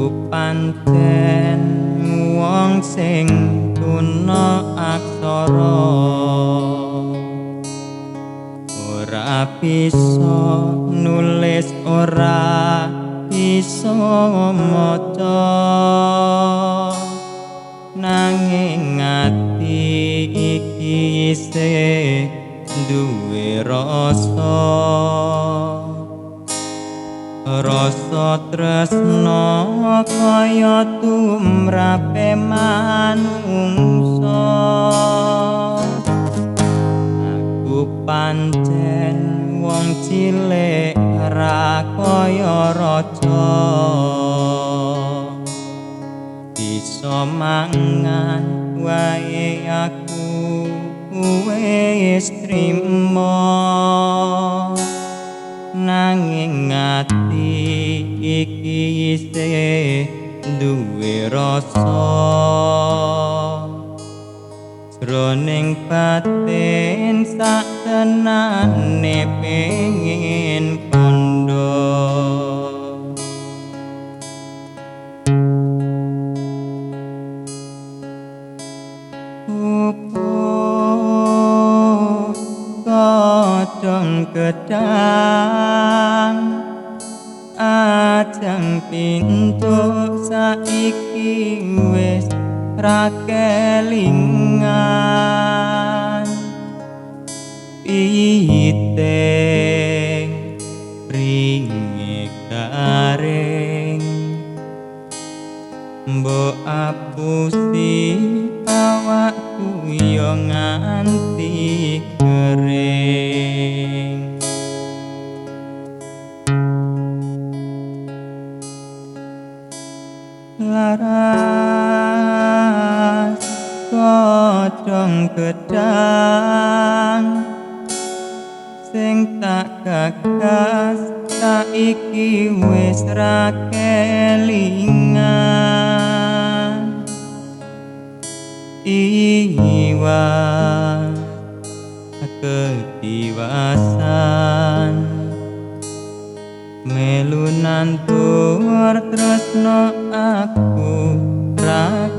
Aku pancen wong sing tuna aksara, ora bisa nulis, ora bisa maca, nanging ati iki isih duwe rasa. Rasa tresna kaya tumrape manungsa. Aku pancen wong cilik ra kaya raja, bisa mangan wae aku wis trima, nanging ati iki isih duwe rasa. Jroning batin sak tenane pengin kandha. Pupus godhong gedang ajang pintu saiki wis ra kelingan. Piting pringe garing mbok apusi awakku yo nganti kering. Laras godhong gedang sing tak gagas saiki wis ra kelingan. Iwa ketiwasan melu nantur tresno aku ra